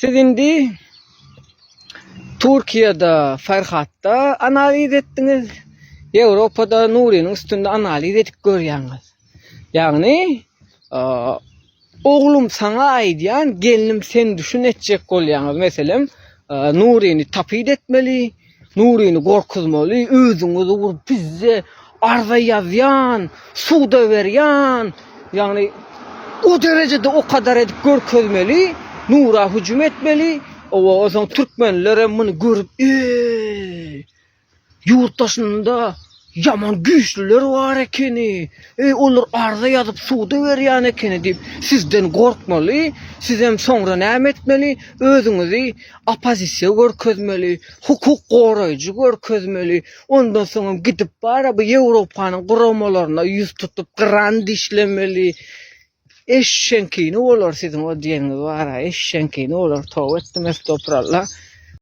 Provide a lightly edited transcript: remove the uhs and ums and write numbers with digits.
Siz indi Türkiýede Ferhatda analiz etdiňiz, Ýewropada Nurynyň üstünde analiz edip görýäňiz. Ýagny, oglum saňa aýdýan, gelnim sen düşün etjek bolýaňyz. Meselem, Nuryny tapyt etmeli, Nuryny gorkuzmaly, özüňizi bir pizze arza ýazýan, suda berýän, ýagny o derejede o kadar edip görkezmeli, Nura hüjüm etmeli, owa onsoň türkmenlerem muny görüp eý ýurt daşynda ýaman güýçlüler bar ekeni, eý olar arza ýazyp suda berýän ekeni diýip sizden gorkmaly, sizem soňra näme etmeli, özüňizi oppozisiýa görkezmeli, hukuk goraýjy görkezmeli, ondan soňam gidip bara bu Ýewropanyň guramalaryna ýüz tutup grant işlemeli. Eşşeňkini bolar siziň o diýeniňiz bara, eşşeňkini bolar, toba etdim estogfurallah.